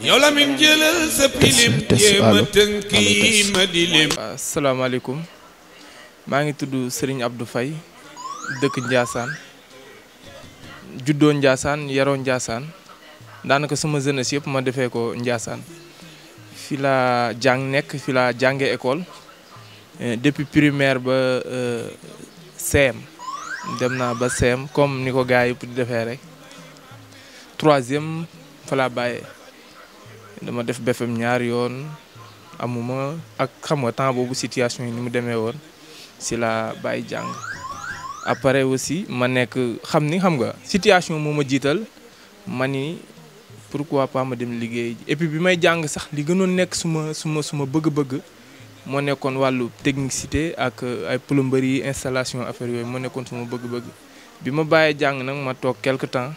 yow la min jëlal sa pilim jéema tënki ma di lim. asalaamaaleykum maa ngi tudd Serigne Abdou Faye dëkk Ndiassane juddoo Ndiassane yaroo Ndiassane daanaka sama jeunesse yëpp ma defee ko Ndiassane fi laa nekk fi laa jàngee école depuis primaire ba CM dem naa ba CM comme ni ko gars yi di defee rek troisième fa laa bàyyee. dama def BFM ñaari yoon amuma ak xam nga temps boobu situation yi ni mu demee woon si la bàyyi jàng après aussi ma nekk xam nga situation moo ma jiital ma ni pourquoi pas ma dem liggéey et puis bi may jàng sax li gënoon nekk suma bëgg-bëgg moo nekkoon wàllu technicité ak ay plomberie installation affaire yooyu moo nekkoon suma bëgg-bëgg bi ma bàyyee jàng nag ma toog quelque temps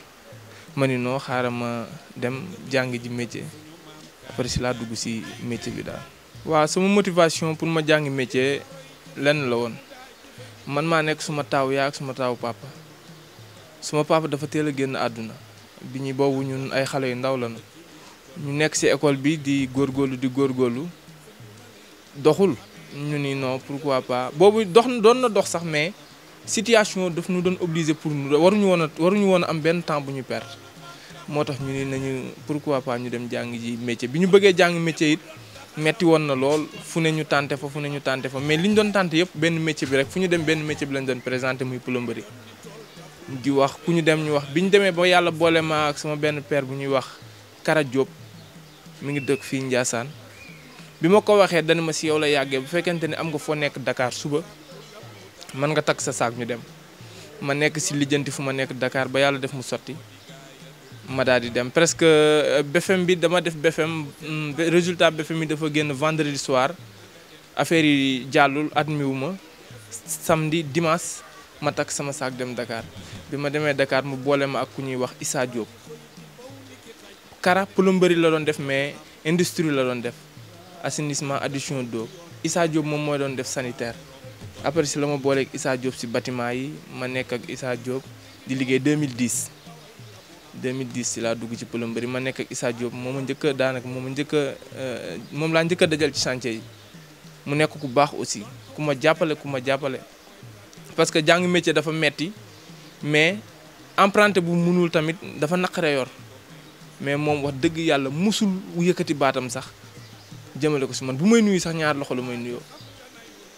ma ni noo xaaral ma dem jàng ji métier. après si laa dugg si métier bi daal. waaw sama motivation pour ma jàngi métier lenn la woon man maa nekk suma taaw yaa ak suma taawu papa suma papa dafa teel a génn àdduna bi ñu boobu ñun ay xale yu ndaw lañu ñu nekk si école bi di góorgóorlu doxul ñu ni non pourquoi pas boobu doon na dox sax mais situation daf ñu doon obligé pour waruñu woon a am benn temps bu ñu perdre. moo tax ñu ne nañu pourquoi pas ñu dem jàng ji métier bi ñu bëggee jàng métier it metti woon na lool fu ne ñu tànte fa mais li ñu doon tànte yëpp benn métier bi rek fu ñu dem benn métier bi lañ doon présenté muy plomberie di wax ku ñu dem ñu wax bi ñu demee ba yàlla boole ma ak sama benn père bu ñuy wax Kara Diop mi ngi dëkk fii Ndiassane bi ma ko waxee dana ma si yow la yàggee bu fekkente ni am nga foo nekk Dakar suba mën nga takk sa saak ñu dem ma nekk si lijjanti fu ma nekk Dakar ba yàlla def mu sotti ma daal di dem presque BFM bi dama def BFM résultat BFM bi dafa génn vendredi soir affaire yi jàllul admis wu ma samedi dimanche ma takk sama saak dem Dakar bi ma demee Dakar mu boole ma ak ku ñuy wax Issa Diop. Kara plomberie la doon def mais industrie la doon def assainissement adduction d'eau Issa Diop moom mooy doon def sanitaire après si la ma booleeg Issa Diop si bâtiment yi ma nekk ak Issa Diop di liggéey 2010 si laa dugg ci plomberie ma nekk ak Issa Diop moom laa njëkk a dajal ci chantier yi mu nekk ku baax aussi ku ma jàppale parce que jàng métier dafa metti mais emprunté bu mënul tamit dafa naqare yor mais moom wax dëgg yàlla musul yëkkati baatam sax jëmale ko si man bu may nuyu sax ñaar loxo la may nuyoo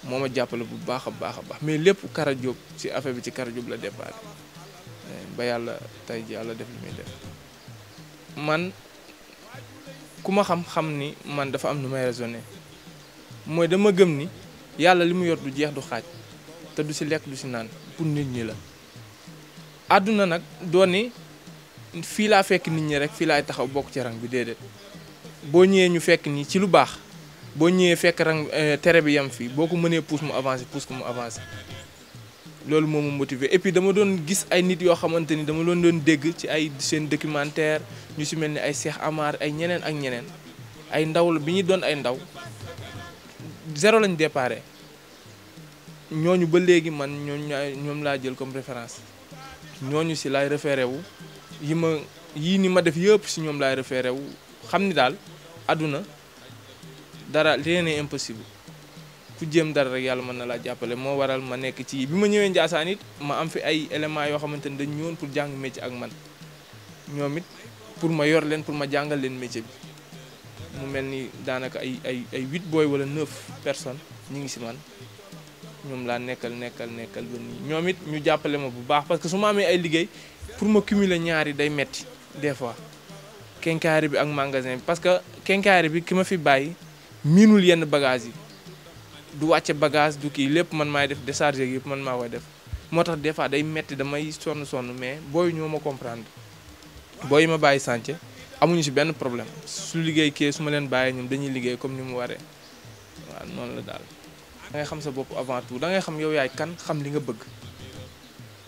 moo ma jàppale bu baax a baax mais lépp Kara Diop ci affaire bi ci Kara Diop la départ ba yàlla tey ji yàlla def li muy def man ku ma xam ni man dafa am nu may raisonné mooy dama gëm ni yàlla li mu yor du jeex du xaaj te du si lekk du si naan pour nit ñi la àdduna nag doon ni fii laa fekk nit ñi rek fii laay taxaw bokk ci rang bi déedéet boo ñëwee ñu fekk ni ci lu baax boo ñëwee fekk rang tere bi yam fii boo ko mënee pousse mu avancé loolu moo ma motivé et puis dama doon gis ay nit yoo xamante ni dama doon dégg ci ay seen documentaire ñu si mel ni ay Cheikh Amar ay ñeneen ak ñeneen ay ndaw la bi ñu doon ay ndaw zéro lañ déparé ñooñu ba léegi man ñoom laa jël comme référence ñooñu si laay référé wu yii ni ma def yëpp si ñoom laay référé wu xam ni daal àdduna dara rien n'est impossible ku jéem dara rek yàlla mën na laa jàppale moo waral ma nekk ci bi ma ñëwee Ndiassane it ma am fi ay éléments yoo xamante ni dañ ñëwoon pour jàng métier ak man ñoom it pour ma yor leen pour ma jàngal leen métier bi mu mel ni daanaka ay 8 booy wala 9 personnes ñu ngi si man ñoom laa nekkal ba nii ñoom it ñu jàppale ma bu baax parce que su ma amee ay liggéey pour ma cumuler ñaari day metti des fois kenkaari bi ak magasin bi parce que kenkaari bi ki ma fi bàyyi miinul yenn bagage yi du wàcce bagage du kii lépp man maay def décharge yëpp man maa koy def moo tax des fois day metti damay sonn mais booy ñoo ma comprendre booy yi ma bàyyi chantier amuñu si benn problème su liggéey kii su ma leen bàyyee ñoom dañuy liggéey comme ni mu waree waaw noonu la daal. da ngay xam sa bopp avant tout da ngay xam yow yaay kan xam li nga bëgg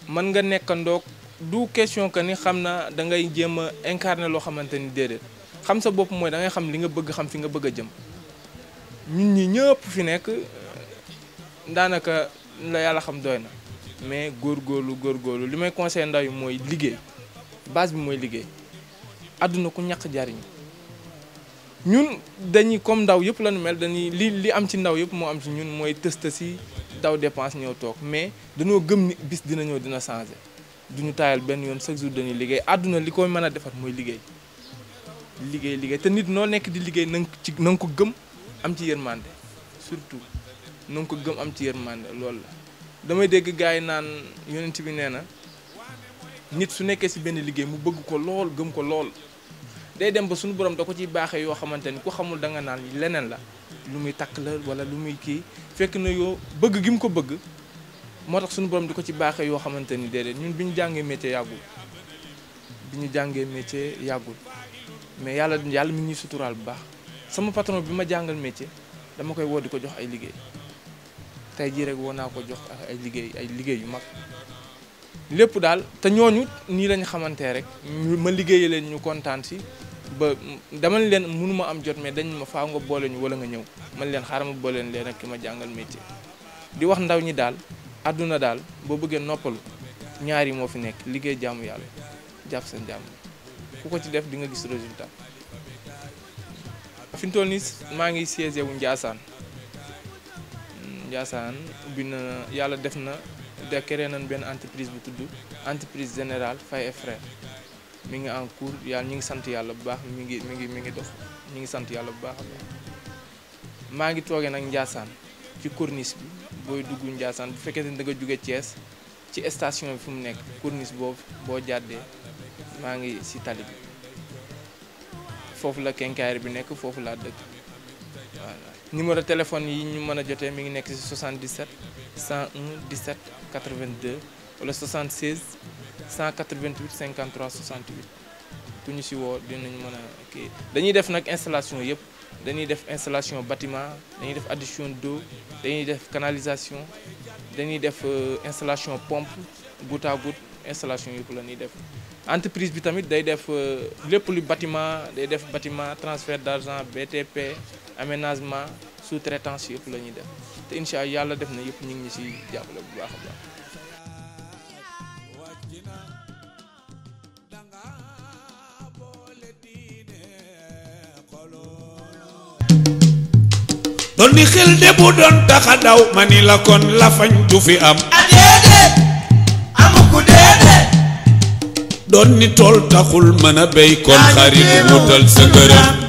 mën nga nekkandoog du question que ni xam na da ngay jéem a incarner loo xamante ni déedéet xam sa bopp mooy da ngay xam li nga bëgg xam fi nga bëgg a jëm. ñun ñi ñëpp fi nekk daanaka la yàlla xam doy na mais góorgóorlu li may conseillé ndaw yi mooy liggéey base bi mooy liggéey àdduna ku ñàkk jariñu ñun dañuy comme ndaw yëpp la ñu mel dañuy li am ci ndaw yëpp moo am ci ñun mooy tësta si daw dépense ñëw toog mais dañoo gëm ni bis dina ñëw dina changé duñu taayal benn yoon chaque jour dañuy liggéey àdduna li koy mën a defar mooy liggéey te nit noo nekk di liggéey na nga ko gëm am ci yërmande surtout na nga ko gëm am ci yërmande loolu la damay dégg gars yi naan yonent bi nee na nit su nekkee si benn liggéey mu bëgg ko lool gëm ko lool day dem ba suñu borom da ko ciy baaxee yoo xamante ni ku xamul da nga naan leneen la lu muy takk la wala lu muy kii fekk na yoo bëgg gi mu ko bëgg moo tax suñu borom di ko ci baaxee yoo xamante ni déedéet ñun bi ñu jàngee métier yàggul mais yàlla mi ñuy suturaal bu baax sama patron bi ma jàngal métier dama koy woo di ko jox ay liggéey tey jii rek woo naa ko jox ay liggéey yu mag lépp daal te ñooñu nii lañ xamantee rek ma liggéeyee leen ñu kontaan si ba dama leen mënuma am jot mais dañ ma faaw nga boole ñu wala nga ñëw man leen xaaral ma boole leen ak ki ma jàngal métier di wax ndaw ñi daal àdduna daal boo bëggee noppalu ñaar yi moo fi nekk liggéey jaamu yàlla jàpp seen jàmm ku ko ci def di nga gis résultat. fi mu toll nii maa ngi siège wu Ndiassane ubbi na yàlla def na de créé nañ benn entreprise bu tudd entreprise générale Faye et Frères mi ngi en cours yàlla ñu ngi sant yàlla bu baax mi ngi dox ñu ngi sant yàlla bu baax a baax. maa ngi toogee nag Ndiassane ci corniche bi booy dugg Ndiassane bu fekkee ne da nga jóge Thiès ci station bi fu mu nekk corniche boobu boo jàddee maa ngi si tali bi foofu la kenkaayri bi nekk foofu laa dëkk voilà. numéro téléphone yi ñu mën a jotee mi ngi nekk si 77 101 17 82 wala 76 188 53 68 ku ñu si woo dinañ mën a kii dañuy def nag installation yëpp dañuy def installation bâtiment dañuy def adduction d'eau dañuy def canalisation dañuy def installation pompe goutte à goutte installation yëpp la ñuy def. entreprise bi tamit day def lépp lu bâtiment day def bâtiment transfert d'argent BTP aménagement sous-traitance yëpp la ñuy def te incha allah yàlla def na yëpp ñu ngi ñu si jàppale bu baax a baax. doon ni xel de bu doon taxa daw ma ni la kon la fañ du fi am. déedéet amu ko déedéet. doon ni tool taxul mën a béy kon xarit wutal sa gërëm.